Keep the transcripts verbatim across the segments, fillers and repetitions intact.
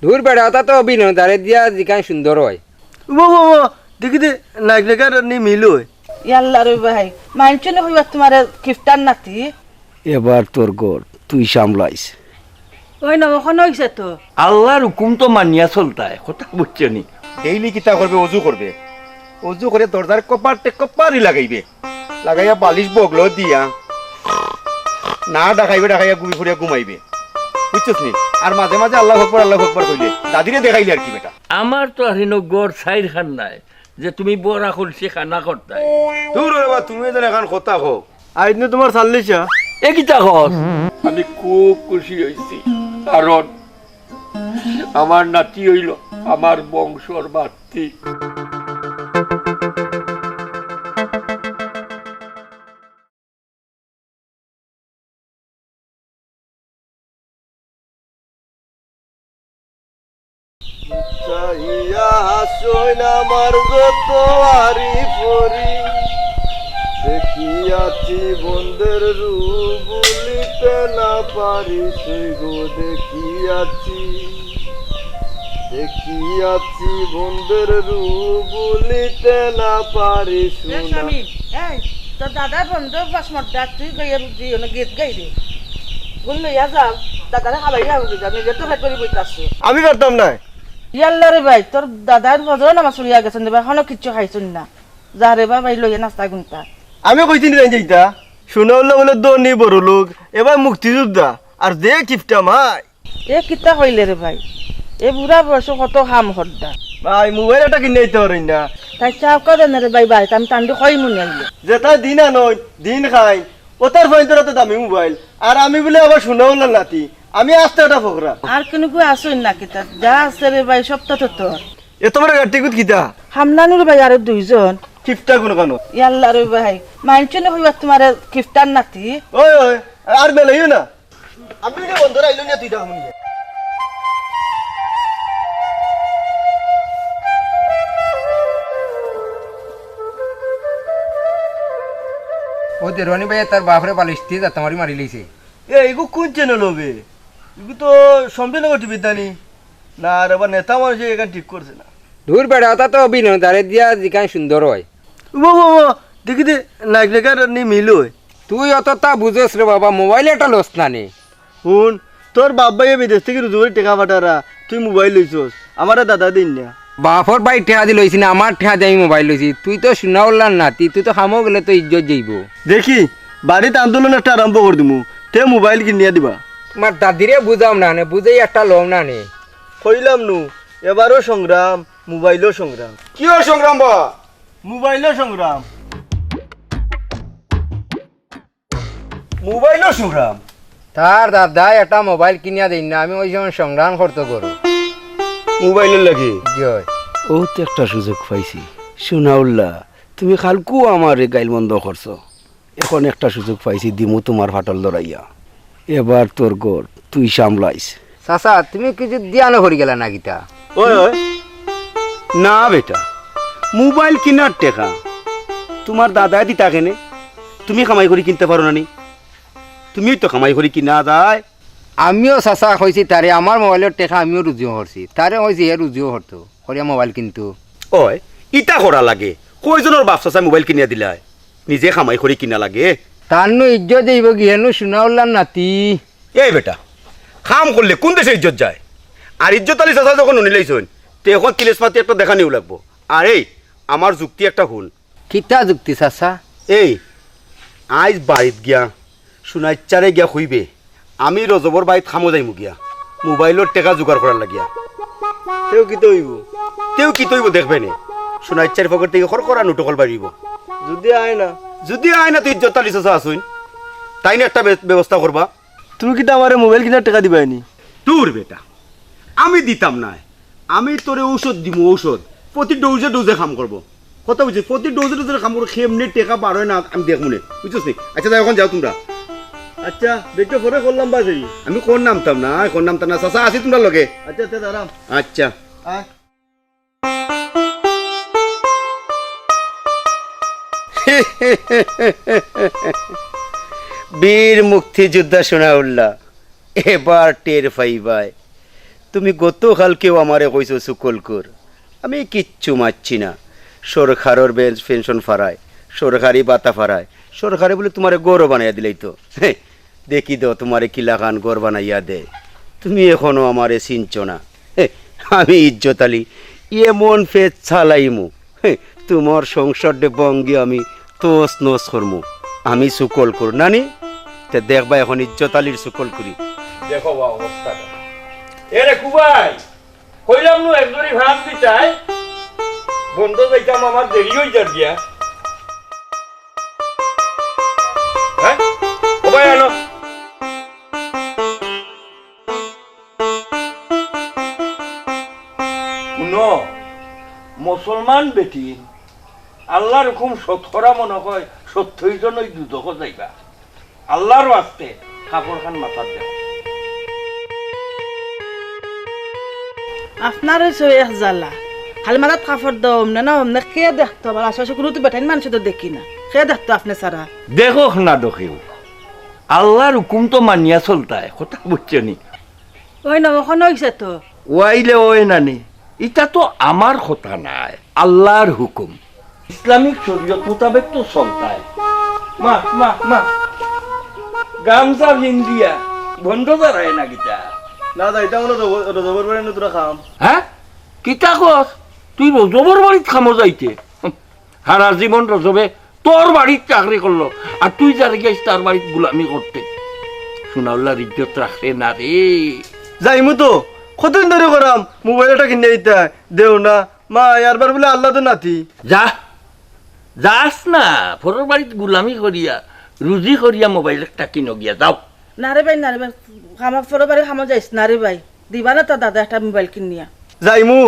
দূর বেটা, ওটা তো অভিনয়, যারে দিয়া যেখান সুন্দর অয়। ও, ও, ও, দেখি দে, নায়ক নায়িকার নি মিল অয়। ইয়াল্লা রে ভাই, মানষে নি কইবা তুমারে কিফটার নাতি। এবার তোর ঘর, তুই সামলাইস। ওই না, অখন অইছে তো। আল্লার হুকুম তো মানিয়া চলতায়, কথা বুঝছো নি? ডেইলি কিতা করবে, অজু করবে। অজু করি দরজার কপাটে কপারি লাগাইবে। লাগাইয়া বালিশ বগলো দিয়া না ডাকাইবে, ডাকাইয়া ঘুমি ফুরিয়া ঘুমাইবে। বুঝছস নি? আর মাঝে মাঝে আল্লাহু আকবার, আল্লাহু আকবার কইলে দাদিরে দেখাইলে আর কি বেটা। আমার তো আর হিনো ঘর চাইরখান নাই যে তুমি বড়া কলসি খানা করতায়। দূর রে বা, তুমি যেন এখান কথা কও। আইজ নু তুমার চাল্লিশা। এ কিতা কস? আমি খুব খুশি অইছি, কারণ আমার নাতি অইলো আমার বংশর বাত্তি। চাহিয়া হাসইন আমার যত আরি পরি, দেখিয়াছি বন্ধের রূপ ভুলিতে না পারি, সই গো দেখিয়াছি, দেখিয়াছি বন্ধের রূপ ভুলিতে না পারি। এ সোনা। স্বামী, এই, তোর দাদার বন্ধ বাস মড্ডা, তুই গিয়ে রুজি, ওনে গীত গাই রে। গুণ লইয়া যাও, দাদারে খাবাইয়া রুজি যা, নিজে তো পেট ভরি বইতাছে। আমি পারতাম না। ইয়াল্লা রে ভাই, তোর দাদার ফজর নামাজ পড়িয়া গেছইন রে ভাই, এখনো কিচ্ছু খাইছইন না। যা রে বা ভাই, লইয়া নাস্তা গুনতা। আমি কইছি নি যাইন যাইতা? সোনাউল্লা বলে ধনী বড় লোক, এবার মুক্তিযোদ্ধা, আর যে কিপটা মাই। এ কিতা কইলে রে ভাই? এ বুড়া বয়সে কত কাম হরদা। ভাই, মোবাইল একটা কিনে দিতে পারইন না। তাই চাউক্কা দেন রে ভাই, বাড়িত আমি তানরে কইমু নে আইলে। যেটা দিন আনইন, দিন খাইন, ওটার ফোন তোরা তো দামি মোবাইল। আর আমি বলে আবার সোনাউল্লার নাতি, আমি আস্তে একটা ফকরা। আর কোনো কেউ আসইন না কিতা? যা আছে রে ভাই, সবটা তো তোর। এত বড় গাড়ি টিকুত কিতা? হামনানুর ভাই আরো দুইজন। কিপটা কোনো কানো? ইয়াল্লা রে ভাই, মানষে নি কইবা তুমারে কিপটার নাতি। ওই, ওই, আর বেলাইও না। আমি এটা বন্ধ রাখলো না, তুই ডাক মনে। ও দেরওয়ানি ভাই, তার বাপরে বালিশ দি জাতা মারি মারি লইছে। এ, এগু কোন চ্যানেল হবে? এগু তো সম্পূর্ণ টিভির দানি। না, আর আবার নেতা মানুষে এখান ঠিক করছে না। দূর বেটা, ওটা তো অভিনয়, যারে দিয়া যেখান সুন্দর অয়। ও, ও, ও, দেখি দে, নায়ক নায়িকার নি মিল অয়। তুই অতটা বুঝস রে বাবা, মোবাইল একটা লস না নে। হুন, তোর বাপ ভাইয়ে বিদেশ থাকি রুজি করি টেকা পাঠারা, তুই মোবাইল লইছস, আমারে দাদা দিন না। বাপর ভাই টেকা দি লইছি না, আমার টেকা দি আমি মোবাইল লইছি। তুই তো সোনাউল্লার নাতি, তুই তো কামো গেলে তো ইজ্জত যাইবো। দেখি, বাড়িত আন্দোলন একটা আরম্ভ করি দিমু, তে মোবাইল কিনিয়া দিবা। তুমার দাদিরে বুঝাও না নে, বুঝাই একটা লও না নে। কইলাম নু, এবারও সংগ্রাম, মোবাইলও সংগ্রাম। কিও সংগ্রাম বা? মোবাইলও সংগ্রাম। মোবাইলও সংগ্রাম? তার দাদায় একটা মোবাইল কিনিয়া দেইন না, আমি ওই সময় সংগ্রাম করতো করো। মোবাইলর লাগি? জি অয়। ও তো একটা সুযোগ পাইছি। সোনাউল্লা, তুমি কালকু আমারে গাইল মন্দ করছো। এখন একটা সুযোগ পাইছি, দিমু তুমার ফাটল ধরাইয়া। এবার তোর ঘর, তুই সামলাইস। চাচা, তুমি কিছু দিয়ানো করি গেলা না কিতা? ওই, ওই। না বেটা, মোবাইল কিনার টেকা তুমার দাদায় দিতা কেনে? তুমি কামাই করি কিনতে পারো না নি? তুমিও তো কামাই করি কিনা যায়। আমিও চাচা কইছি তারে, আমার মোবাইলর টেকা আমিও রুজিও করছি। তারে কইছি হে রুজিও করতো, করিয়া মোবাইল কিনতো। ওই, ইতা করা লাগে। কয়জনর বাপ চাচায় মোবাইল কিনিয়া দিলায়? নিজে কামাই করি কিনা লাগে। তার নু ইজ্জত যাইবো গি, হে নু সোনাউল্লার নাতি। এই বেটা, কাম করলে কোন দেশে ইজ্জত যায়? আর ইজ্জত আলী চাচা যখন হুনি লাইছইন, তে এখন তিলেসমাতি একটা দেখানিও লাগবো। আর এই, আমার যুক্তি একটা হুন। কিতা যুক্তি চাচা? এই, আইজ বাড়িত গিয়া সুনাইচ্চারে গিয়া কইবে, আমি রজবর বাড়িত কামো যাইমু গিয়া, মোবাইলর টেকা জোগাড় করার লাগিয়া। তেউ কিতা অইবো? তেউ কিতা অইবো দেখবে নে। সুনাইচ্চার পকেট থাকি খরখরা নোট অকল বাড়িবো। যদি আয় না? যদি আয় না, তে ইজ্জত আলী চাচা আছইন, তাইন একটা বে-, ব্যবস্থা করবা। তুমি কিতা আমারে মোবাইল কিনার টেকা দিবায় নি? দূর বেটা, আমি দিতাম নায়। আমি তোরে ঔষধ দিমু, ঔষধ। প্রতি ডোজে ডোজে কাম করবো। কথা বুঝছিস? প্রতি ডোজে ডোজে কাম করবো। কেমনে টেকা বার অয় না, আমি দেখমু নে। বুঝছস নি? আচ্ছা, যাও, এখন যাও তুমরা। আচ্ছা, বেটা, পরে করলাম বা সেই। আমি কোন নামতাম না, কোন নামতাম না। চাচা, আছি তুমরার লগে। আচ্ছা, আচ্ছা, দাঁড়াও। আচ্ছা। আয়। বীর মুক্তিযোদ্ধা সোনাউল্লাহ, এবার টের পাইবায়। তুমি গতকালকেও আমারে কইছো চুগলখুর। আমি কিচ্ছু মাতছি না। সরকারর বেঞ্চ পেনশন ফারায়, সরকারি ভাতা ফারায়, সরকারে বুলে তুমারে ঘর বানাইয়া দিলাইতো। হে, দেখি দেও তুমারে কিলাখান ঘর বানাইয়া দেয়। তুমি এখনো আমারে চিনছো না। হে, আমি ইজ্জত আলী, এমন ফেজ চালাইমু। হে, তুমার সংসাররে ভাঙ্গি আমি তছনছ করমু। আমি চুগলখুর নানি, তে দেখবায় এখন ইজ্জত আলীর চুগলখুরি। দেখো বা অবস্থাটা। এরে খুবাই, কইলাম নু এক জরি ভাত দিতায়, বন্দো যাইতাম, আমার দেরি অই যার গিয়া। হে? ও ভাই, আনো। হুনো, মুসলমান বেটিন, আল্লার হুকুম শতকরা মনো কয় সত্তইর জন অউ দুজখো যাইবা। আল্লার ওয়াস্তে কাপড় খান মাথাত দেও। আপনার অইছে এক জ্বালা, খালি মাথাত কাপড় দেও, অমনে না অমনে, কে দেখতো? আবার আশেপাশে কুনু তো বেটাইন মানুষ তো দেখি না, কে দেখতো আপনে ছাড়া? দেখো না দেখেও, আল্লার হুকুম তো মানিয়া চলতায়, কথা বুঝছো নি? ওই না, অখন অইছে তো। ওয়াইলে ওই নানি, ইটা তো আমার কথা নায়, আল্লার হুকুম। ইসলামিক শরীয়ত মোতাবেক তো চলতায়। মা, মা, মা, গামছা পিন্দিয়া বন্দো যারায় না কিতা? না, যাইতাম না, রজব-, রজবর বাড়ি নু তোরা খাম। হে? কিতা কস? তুই রজবর বাড়িত খামো যাইতে? হারা জীবন রজবে তোর বাড়িত চাকরি করলো, আর তুই যারে গিয়া তার বাড়িত গুলামি করতে। সুনাউল্লার ইজ্জত রাখরে না রে। যাইমু তো, কতদিন ধরি কইরাম, মোবাইল একটা কিনিয়া দিতায়, দেও না। মা, এরবার বুলে আল্লাদর নাতি। যা, যাস না, পরর বাড়িত গুলামি করিয়া, রুজি করিয়া মোবাইল একটা কিনো গিয়া, যাও। না রে ভাই, না রে ভাই, কামো, পরর বাড়ি কামো যাইস না রে ভাই, দিবা না তো দাদা একটা মোবাইল কিনিয়া। যাইমু,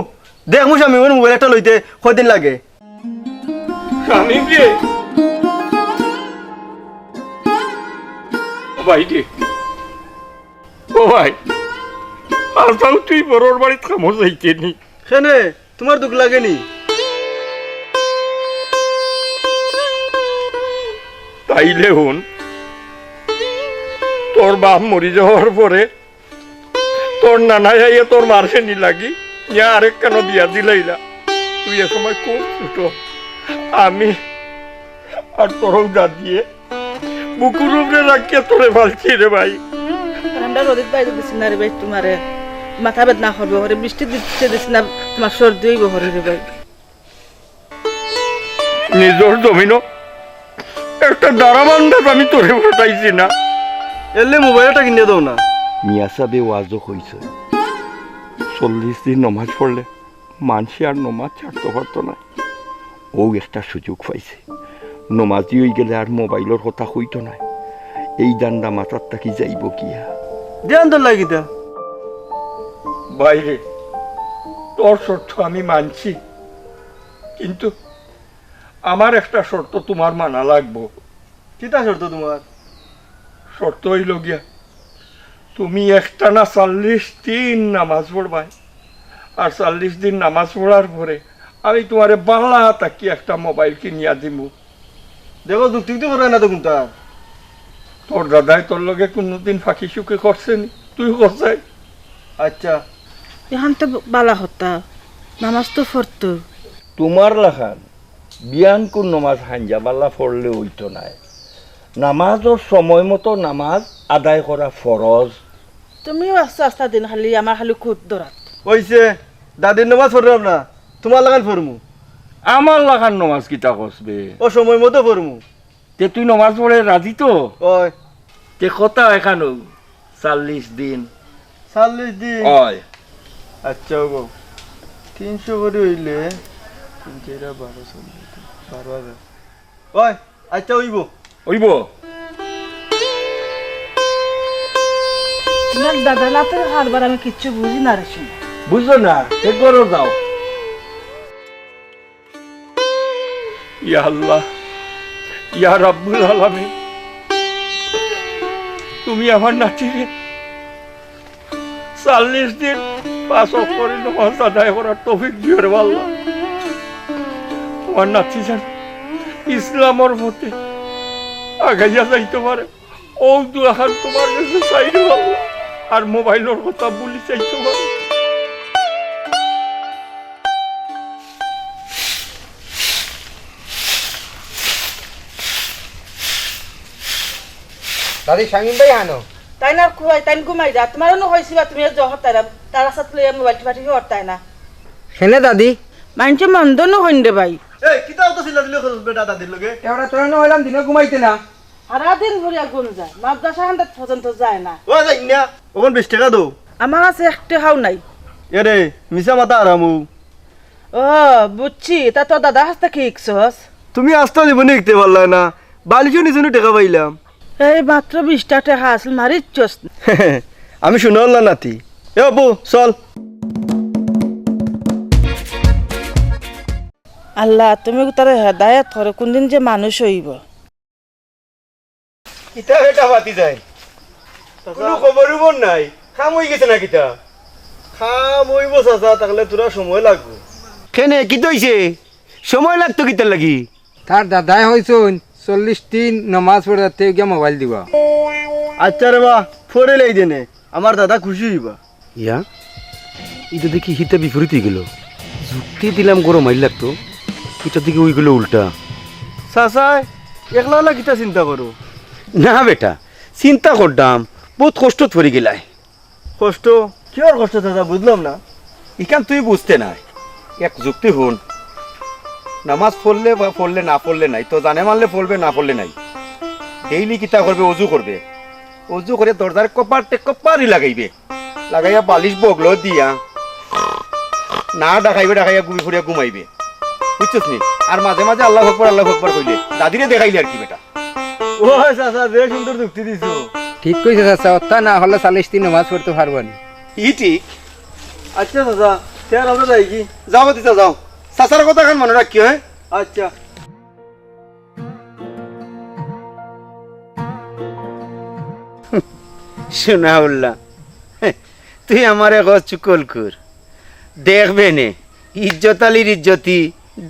দেখমু শামিমর মোবাইল একটা লইতে কয়দিন লাগে। শামিম রে, ও ভাই রে, ও ভাই, আজ তাও তুই পরর বাড়িত কামো যাইতে নি? কেনে, তুমার দুখ লাগে নি? তাইলে হুন, তোর বাপ মরি যাওয়ার পরে তোর নানায় আইয়া তোর মার খেনি লাগি ইয়া আরেক কানো বিয়া দিলাইলা। তুই এ সময় খুব ছোট, আমি আর তোরও দাদিয়ে বুকুর উপরে রাখিয়া তোরে ফালছি রে ভাই। আর আমরা রোদিত বাইরে দিছি না রে ভাই তুমারে, মাথা বেদনা করবো করে, বৃষ্টি দিতে দিছি না, তুমার সর্দি অইবো করে রে ভাই। নিজর জমিনো একটা দারাবান্দাত আমি তোরে ফাটাইছি না। এলে মোবাইল একটা কিনে দেও না। মিয়া সাবে ওয়াজও কইছে, চল্লিশ দিন নমাজ পড়লে মানষে আর নমাজ ছাড়তো পারতো নায়। অউ একটা সুযোগ পাইছে, নমাজি অইগেলে আর মোবাইলর কথা কইতো নায়। এই ধান্দা মাথার থাকি যাইবো কিয়া? ধ্যান তো লাগিতা। ভাইরে, তোর শর্ত আমি মানছি, কিন্তু আমার একটা শর্ত তুমার মানা লাগবো। কিতা শর্ত তুমার? শর্ত অইলো গিয়া, তুমি একটানা চল্লিশ দিন নামাজ পড়বায়, আর চল্লিশ দিন নামাজ পড়ার পরে আমি তুমারে বালা থাকি একটা মোবাইল কিনিয়া দিমু। দেখো, যুক্তি তো করো না তো কুনতা। তোর দাদায় তোর লগে কুনুদিন ফাঁকি সুকি করছে নি? তুই করছাই? আচ্ছা। এখান তো বালা কথা, নামাজ তো পড়তো। তুমার লাখান বিয়ান কুন নমাজ হাইঞ্জা বালা পড়লে অইতো নায়। নামাজর সময় মতো নামাজ আদায় করা ফরজ। তুমিও আস্তা আস্তা দিন খালি আমার খালি খুদ ধরাত। অইছে, দাদির নমাজ পড়রাম না, তুমার লাখান পড়মু। আমার লাখান নমাজ কিতা কসবে? ও সময় মতো পড়মু। তে তুই নমাজ পড়ে রাজি তো? অয়। তে কথা এখানো চল্লিশ দিন। চল্লিশ দিন? অয়। আচ্ছা, ওগো, তিনশো করি অইলে তিন চাইরা বারো, চল্লিশ, বারো হাজার। অয়, আচ্ছা, অইবো। অইবো? না, দাদা, লাতের কারবার আমি কিচ্ছু বুঝি না রে, শুনো। বুঝো না? তে করো যাও। ইয়া আল্লাহ, ইয়া রাব্বুল আলামিন, তুমি আমার নাতিরে চল্লিশ দিন পাঁচ ওয়াক্ত নমাজ আদায় করার তৌফিক দিও রে আল্লাহ। আমার নাতি যেন ইসলামর পথে আগাইয়া যাইতো পারে, অউ দোয়াখান তুমার গেছে চাই রে আল্লাহ। আর মোবাইলর কথা ভুলি যাইতো পারে। দাদি, শামীম ভাই আনো। তাইন আর কুয়াই, তাইন ঘুমাই যা। তুমারে নু কইছি বা তুমি জহর তারা, তারা সাথে লইয়া মোবাইল টিপাটিপি করতায় না। কেনে দাদি? মাইনষে মন্দ নু কইন রে ভাই। এই, কিতা অত চিল্লাচিল্লি করস বেটা দাদির লগে? এবারে তোরে নু কইলাম দিনে ঘুমাইতে না। সারাদিন ঘুরিয়া ঘুম যায়, মাদ্রাসা খান্দাত পর্যন্ত যায় না। ও যাই না, অখন বিশ টেকা দেও। আমার কাছে এক টেকাও নাই। এরে, মিছা মাতা আরামু। ও, বুঝছি, তা তোর দাদার কাছ থাকি শিখছস? তুমি আস্তা জীবনে শিখতে পারলায় না, বালিশর নিচে নু টেকা পাইলাম। এই মাত্র বিশটা টেকা আছিল, মারিচ্ছস। আমি হুনাউল্লার নাতি। এ অপু, চল। আল্লাহ, তুমি তারে হেদায়েত করো, কোনদিন যে মানুষ অইবো। কিতা বেটা পাতি যায়? কুনু খবর উবর নাই। কাম অইগেছে না কিতা? কাম অইবো চাচা, তাইলে থুড়া সময় লাগবো। কেনে, কিতা অইছে? সময় লাগতো কিতার লাগি? তার দাদায় কইছইন, চল্লিশ দিন নমাজ পড়াতে গিয়া মোবাইল দিবা। আচ্ছা রে বা, পড়িলাই দেনে, আমার দাদা খুশি অইবা। ইয়া, ইটা দেখি হিতে বিপরীত অইগেলো। যুক্তি দিলাম গরম মাইর লাগতো, ইটা দেখি অইগেলো উল্টা। চাচায়, একলা একলা কিতা চিন্তা করো? না বেটা, চিন্তা করতাম, বউত কষ্টত পড়িগেলায়। কষ্ট? কিওর কষ্ট চাচা, বুঝলাম না। ইখান তুই বুঝতে নায়। এক যুক্তি হুন, নামাজ পড়লে বা পড়লে না পড়লে নাই, তো জানে মানলে পড়বে, না পড়লে নাই। ডেইলি কিতা করবে? অজু করবে। অজু করিয়া দরজার কপার তে কপারি লাগাইবে। লাগাইয়া বালিশ বগলো দিয়া না ডাকাইবে, ডাকাইয়া ঘুরি ফুরিয়া ঘুমাইবে। বুঝছস নি? আর মাঝে মাঝে আল্লাহু আকবার, আল্লাহু আকবার কইলে দাদিরে দেখাইলে আর কি বেটা। ও চাচা, যে সুন্দর যুক্তি দিছো। ঠিক কইছে চাচা, অতা না করলে চল্লিশ দিন নমাজ পড়তে পারবো নি। ই ঠিক। আচ্ছা চাচা, তে আর আমরা যাই কি? যাও বাতিজা, যাও। চাচার কথাখান মনো রাখিও, হ্যাঁ? আচ্ছা। হুনাউল্লা, তুই আমারে কস চুগলখুর। দেখবে নে, ইজ্জত আলীর ইজ্জতি,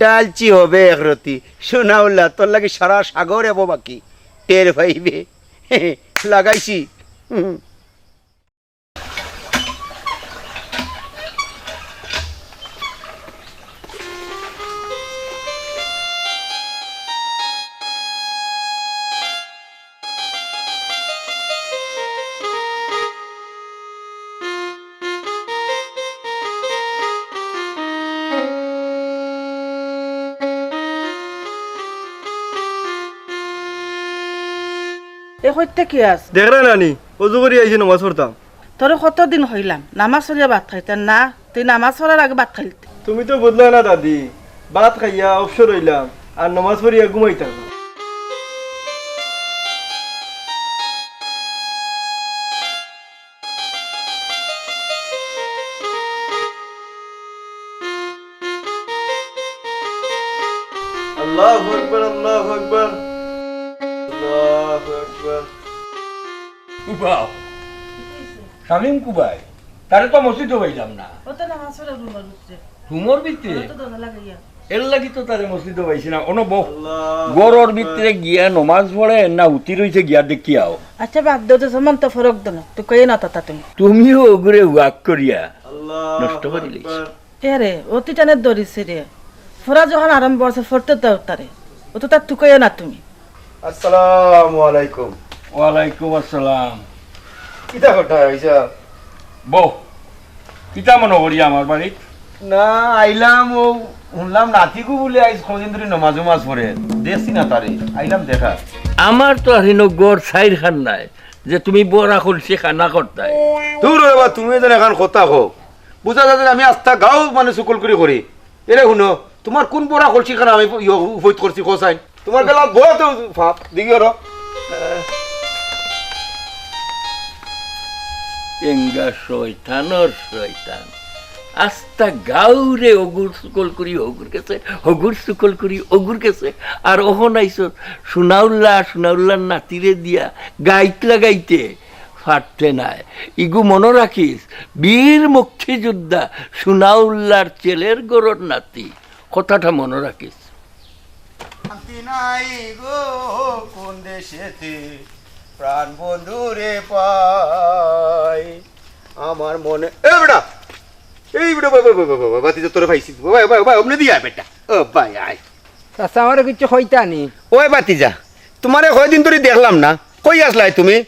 ডালচি হবে এক রতি। হুনাউল্লা, তোর লাগি সারা সাগর এবো বাকি। টের পাইবে। লাগাইছি। এ কইতে কি আস? দেখরা নানি, অজু করি আইছি নমাজ পড়তাম। তোরে কতদিন কইলাম, নামাজ পড়িয়া ভাত খাইতে না, তুই নামাজ পড়ার আগে ভাত খাইতে। তুমি তো বুঝলা না দাদি, ভাত খাইয়া অবসর অইলাম, আর নমাজ পড়িয়া ঘুমাইতাম। আল্লাহু আকবার, আল্লাহু আকবার, আল্লাহু আকবার। উবাও। শামীম কুবাই? তারে তো মসজিদো পাইলাম না। ও তো নামাজ পড়ে রুমর ভিতরে। রুমর ভিতরে? ও তো দরজা লাগাইয়া। এর লাগি তো তারে মসজিদো পাইছি না। অনো বও। আল্লাহু আকবার। ঘরর ভিতরে গিয়া নমাজ পড়ে না উতি রইছে গিয়া দেখিয়াও। আচ্ছা, বাদ দেও, যে সমান তো ফরক দেন। তুকাইয়া না তাতা তুমি। তুমিও অগুরে ওয়াক করিয়া আল্লাহু আকবার। নষ্ট করিলাইছো। এরে, অতি টানে ধরিছে রে। ফড়া যখন আরম্ভ অইছে, ফড়তে দাও তারে। অত তার তুকাইও না তুমি। আসসালামু আলাইকুম। ওয়ালাইকুম আসসালাম। কিতা কথা অইছে? বও, কিতা মনো করি আমার বাড়িত? না, আইলাম, অউ হুনলাম নাতিগু বুলে আইজ কয়দিন ধরি নমাজ উমাজ পড়ে। দেখছি না তারে, আইলাম দেখা। আমার তো আর হিনো ঘর চাইরখান নাই যে তুমি বড়া কলসি খানা করতায়। দূর রে বা, তুমি যেন এখান কথা কও। বুঝা যায় যে আমি আস্তা গাঁও মানে চুগলখুরি করি। এরে হুনো, তুমার কুন বড়া কলসি খানা আমি ইয়ো উফৈত করছি কও চাইন? তুমার গেলা বড়া তো ফাপ, দেখি ওরো। এঙ্গা শয়তানর শয়তান। আস্তা গাঁওরে অগুর চুগলখুরি অগুর গেছে, অগুর চুগলখুরি অগুর গেছে। আর অখন আইছো সুনাউল্লা, সুনাউল্লার নাতিরে দিয়া গাইত লাগাইতে। ফাটতে নায়। ইগু মনো রাখিস, বীর মুক্তিযোদ্ধা সুনাউল্লার ছেলের ঘরর নাতি। কথাটা মনো রাখিস। শান্তি নাই গো কোন দেশেতে প্রাণ বন্ধুরে পাই। আমার মনে, এ বেটা, এই বেটা, বাবা, বাবা, বাবা, বাবা, বাতিজা তোরে পাইছি। বাবা, বাবা, বাবা, অমনে দিয়া বেটা। ও ভাই, আয়। চাচা, আমারে কিচ্ছু কইতা নি? ওই বাতিজা, তোমারে কয়দিন ধরি দেখলাম না, কই আছলায় তুমি?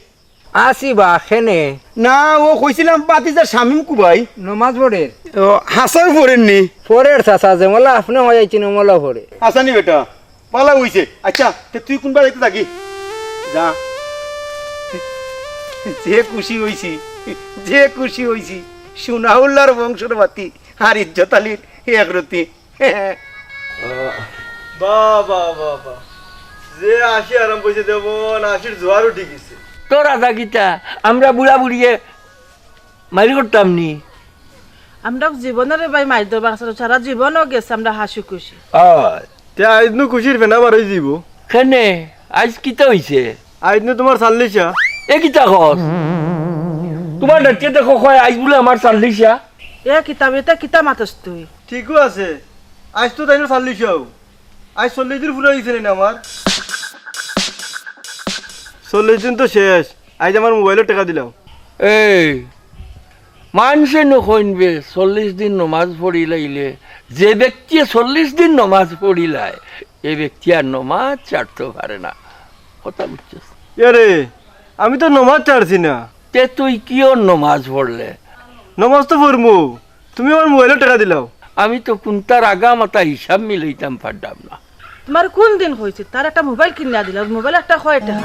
আছি বা, কেনে? না, ও কইছিলাম বাতিজা শামিম কুবাই। নমাজ পড়ের। ও, হাছাউ পড়ের নি? পড়ের চাচা, যেমলা আপনে কইয়া আইছেন, অমলা পড়ে। হাছা নি বেটা? ভালা অইছে। আচ্ছা, তে তুই কুনবা যাইতে থাকি? যা। যে খুশি অইছি, যে খুশি অইছি। সোনাউল্লার বংশর বাতি আর ইজ্জত আলীর এক রতি। বাহ, বাহ, বাহ, বাহ। যে হাসি আরম্ভ অইছে, যেমন হাসির জোয়ার উঠি গেছে। তোরা যা কিতা, আমরা বুড়া বুড়িয়ে মাইর করতাম নি। আমরা জীবনরে ভাই মাইর ধরবার আছে, সারা জীবনও গেছে আমরা হাসি খুশি। অয়। তে আইজ নু খুশির ফেনা বার অই যিবো। কেনে? আইজ কিতা অইছে? আইজ নু তোমার চাল্লিশা। এ কিতা কস? তোমার ডাকিয়ে দেখো কয় আইজ বুলে আমার চাল্লিশা। এ কিতা বে, তে কিতা মাতস তুই? ঠিকও আছে, আইজ তো তাইনর চাল্লিশাও। আইজ চল্লিশ দিন পুরা অইছে নি না আমার? চল্লিশ দিন তো শেষ, আইজ আমার মোবাইলো টেকা দিলাও। এই, মানষে নু কইন বে, চল্লিশ দিন নমাজ পড়িলাইলে, যে ব্যক্তিয়ে চল্লিশ দিন নমাজ পড়িলায়, এ ব্যক্তি আর নমাজ ছাড়তো পারে না। কথা বুঝছস? এরে, আমি তো নমাজ ছাড়ছি না। তে তুই কিওর নমাজ পড়লে? নমাজ তো পড়মু, তুমি আমার মোবাইলো টেকা দিলাও। আমি তো কুনটার আগা মাথা হিসাব মিলাইতাম পারলাম না। তোমার কোন দিন কইছি, তার একটা মোবাইল কিনিয়া দিলাও, মোবাইল একটা কয় টেকা?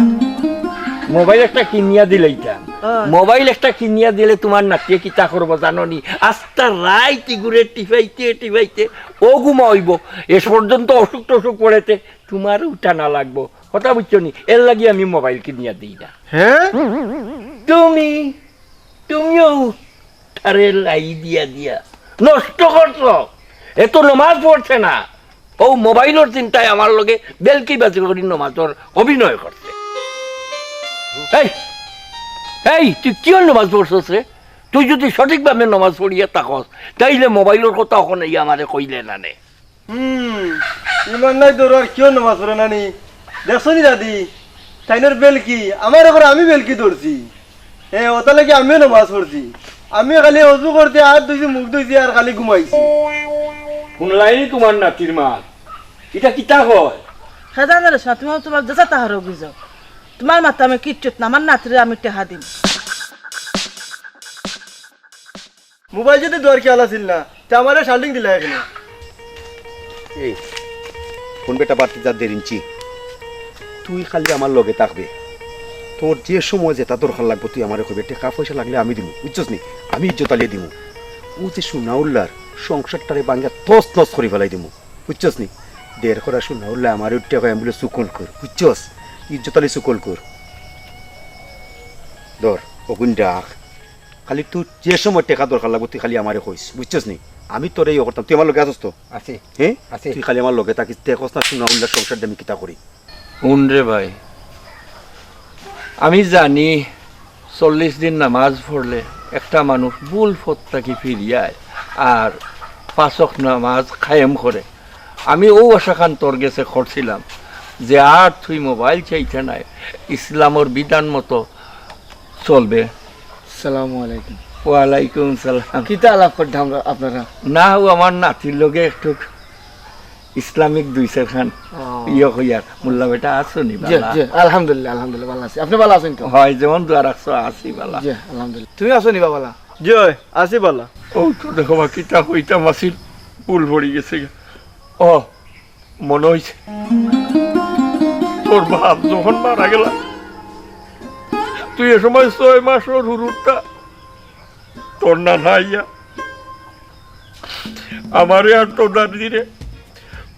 মোবাইল একটা কিনিয়া দিলাইতাম। অয়। মোবাইল একটা কিনিয়া দিলে তোমার নাতিয়ে কিতা করবো জানো নি? আস্তা রাইত ইগুরে টিপাইতে টিপাইতে ও ঘুমা অইবো। এ পর্যন্ত অসুখ টসুখ পড়েতে তোমার উঠা না লাগবো। কথা বুঝছো নি? এর লাগি আমি মোবাইল কিনিয়া দিই না। হ্যাঁ? তুমি, তুমিও তারে লাই দিয়া দিয়া নষ্ট করছো। এ তো নমাজ পড়ছে না, ও মোবাইলর চিন্তায় আমার লগে বেলকি বাজি করি নমাজর অভিনয় করছে। এই, এই, তুই কিওর নমাজ পড়ছস রে? তুই যদি সঠিকভাবে নমাজ পড়িয়া থাকস, তাইলে মোবাইলর কথা অখন এই আমারে কইলে না নে। হুম, ইমান নাই তোর আর কিওর নমাজ পড়ে না নি? দেখছো নি দাদি, তাইনর বেলকি, আমার এখন আমি বেলকি ধরছি। এ, ওটা লাগি আমিও নমাজ পড়ছি। আমি খালি অজু করতে হাত ধুইছি, মুখ ধুইছি আর খালি ঘুমাইছি। শুনলাইনি তোমার নাতির মা, এটা কিতা হয়? সাধারণ রে, তুমি তোমার যেটা তাহার অভিযোগ। তোমার মাথা আমি কিচ্ছুত না, আমার নাতিরে আমি টেহা দিম। মোবাইল যদি দেওয়ার খেয়াল আছিল না, তে আমারে শাল্ডিং দিলা এখানে। এই, কোন বেটা বাড়তি যা দেড় ইঞ্চি? তুই খালি আমার লগে থাকবে। তোর যে সময় যেটা দরকার লাগবো, তুই আমারে কইবে, টেকা পয়সা লাগলে আমি দিমু, বুঝছস নি? আমি ইজ্জত আলিয়ে দিমু। ও যে সুনাউল্লার সংসারটারে ভাঙ্গা তছনছ করি ফেলাই দিমু, বুঝছস নি? দের করা সুনাউল্লা আমারে উঠতে কয়, আমি বলে, "চুকল কর", বুঝছস? ইজ্জত আলি চুকল কর। ধর, অগুন ডাক। খালি তুই যে সময় টেকা দরকার লাগবো, তুই খালি আমারে কইস, বুঝছস নি? আমি তোরে ইয়ে করতাম, তুই আমার লগে আছস তো? আছি। হ্যাঁ? আছি। তুই খালি আমার লগে থাকিস, দেখস না সুনাউল্লার সংসার আমি কিতা করি। হুন রে ভাই, আমি জানি চল্লিশ দিন নামাজ পড়লে একটা মানুষ ভুল পথ থাকি ফিরিয়ায় আর পাঁচ ওয়াক্ত নামাজ কায়েম করে। আমি ও আশাখান তোর গেছে করছিলাম যে আর তুই মোবাইল চাইতে নাই, ইসলামর বিধান মতো চলবে। সালামু আলাইকুম। ওয়ালাইকুম সালাম। কিতা আলাপ করতাম আপনারা? না, ও আমার নাতির লগে একটু ইসলামিক দুই চাইরখান ও। ইয়ে কইয়ার। মোল্লা বেটা আছো নি জি, বালা? জি, আলহামদুলিল্লাহ, আলহামদুলিল্লাহ, ভালা আছি। আপনি ভালা আছেন তো? হয়, যেমন দোয়া রাখছো, আছি বালা। জি, আলহামদুলিল্লাহ। তুমি আছো নি বাবালা? জি, আছি বালা। ও তো দেখো বা, কিতা কইতাম আছিল, ভুল পড়ি গেছে গা। ও, মনো অইছে, তোর বাপ যখন মারা গেলা, তুই এ সময় ছয় মাসর হুরুটা, তোর নানা আইয়া আমারে আর তোর দাদিরে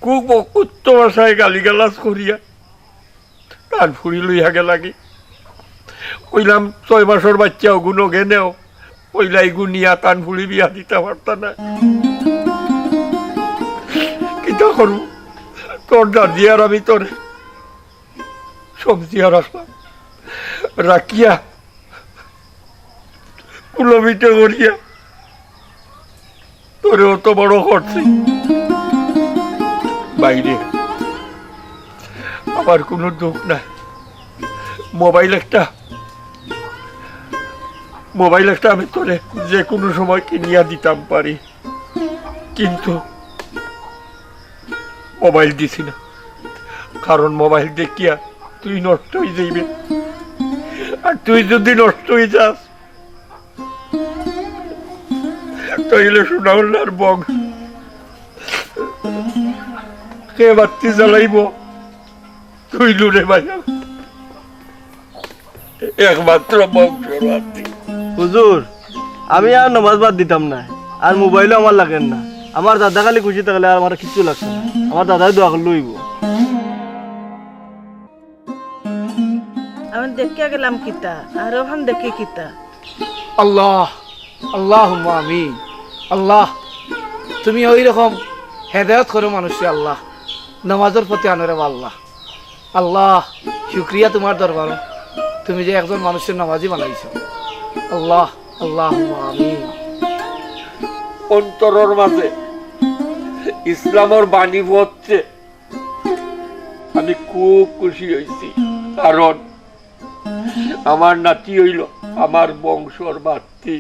খুব অকথ্য ভাষায় গালিগালাজ করিয়া তান ফুড়ি লইয়া গেলাগি। কইলাম, "ছয় মাসর বাইচ্চা অগুন অগে নেও, পইলা ইগু নিয়া তান ফুড়ি বিয়া দিতা পারতা না।" কিতা করমু? তোর দাদি আর আমি তোরে সমঝিয়া রাখলাম, রাখিয়া কুলো পিঠে করিয়া তোরে অত বড় করছি। বাইরে আমার কোনো দুঃখ নাই। মোবাইল একটা মোবাইল একটা আমি তোরে যে কুনু সময় কিনিয়া দিতাম পারি, কিন্তু মোবাইল দিছি না, কারণ মোবাইল দেখিয়া তুই নষ্ট অইযাইবে। আর তুই যুদি নষ্ট অইযাস, তাইলে সোনাউল্লার বংশ কে বাত্তি জ্বালাইবো? তুই নু রে ভাই, একমাত্র বংশর বাত্তি। হুজুর, আমি আর নামাজ বাদ দিতাম না, আর মোবাইলও আমার লাগের না। আমার দাদা খালি খুশি থাকলে আর আমার কিচ্ছু লাগতো না। আমার দাদায় দোয়া করলে অইবো। আমি দেখিয়া গেলাম কিতা, আর অখন দেখি কিতা? আল্লাহ, আল্লাহুম্মা আমিন। আল্লাহ, তুমি ওই রকম হেদায়েত করো মানুষরে আল্লাহ, নামাজর পথে আনো রে আল্লাহ। আল্লাহ, শুকরিয়া তুমার দরবারো, তুমি যে একজন মানুষরে নামাজি বানাইছো। আল্লাহ, আল্লাহুম্মা আমিন। অন্তরর মাঝে ইসলামর বাণী পড়ছে, আমি খুব খুশি অইছি, কারণ আমার নাতি অইলো আমার বংশর বাত্তি।